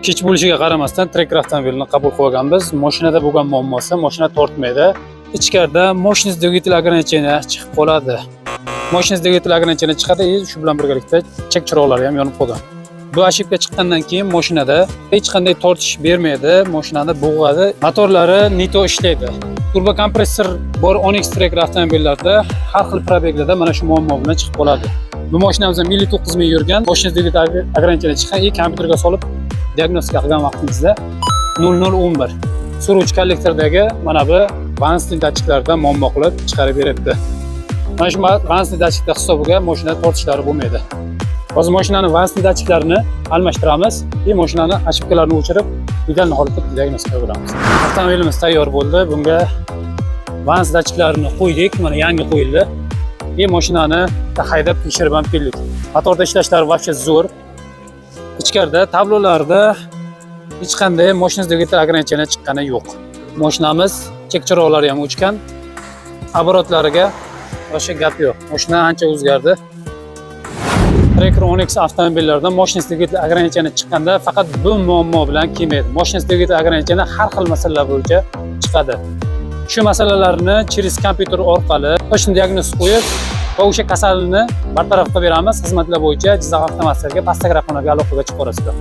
Kech bo'lishiga qaramasdan Tracker avtomobilini qabul qilib olganmiz. Mashinada bo'lgan muammosi: mashina tortmaydi. Ichkarida мощность двигателя ограничения chiqib qoladi. Мощность двигателя ограничения chiqadi и shu bilan birgalikda chek chiroqlari ham yonib qolgan. Bu ошибка chiqqandan keyin mashinada hech qanday tortish bermaydi, mashinani bo'g'adi, motorlari не то ishlaydi. Turbo kompressor bor Onix, Tracker avtomobillarida har xil пробег larda mana shu muammo bilan chiqib qoladi. Bu mashinamiz ham 59 ming yurgan, мощность двигателя ограничения chiqqan и kompyuterga solib diagnostika qilgan vaqtimizda 0011 so'ruvchi kollektordagi mana bu вансный datchiklardan muammo qilib chiqarib beryapti. Mana shu вансный datchiklar hisobiga mashina tortishlari bo'lmaydi. Hozir mashinani вансный datchiklarini almashtiramiz и mashinani ошибка larini o'chirib, ideal holatda diagnostika beramiz. Avtomobilimiz tayyor bo'ldi. Bunga vans datchiklarini qo'ydik, mana yangi qo'yildi. И mashinani haydab tekshirib ham keldik. Motorda ishlashlari вообще zo'r. Ichkarida tablolarda hech qanday мощность двигателя ограничения chiqqani yo'q. Mashinamiz chek chiroqlari ham o'chgan. Оборот lariga вообще gap yo'q. Mashina ancha o'zgardi. Tracker, Onix avtomobillarida мощность двигателя ограничения chiqqanda faqat bu muammo bilan kelmaydi. Мощность двигателя ограничения har xil masalalar bo'yicha chiqadi. Shu masalalarni через kompyuter orqali точно diagnoz qo'yib va o'sha kasalni bartaraf qilib beramiz. Xizmatlar bo'yicha Jizzax Avtomasterga pastdagi raqamlarga aloqaga chiqib olasizlar.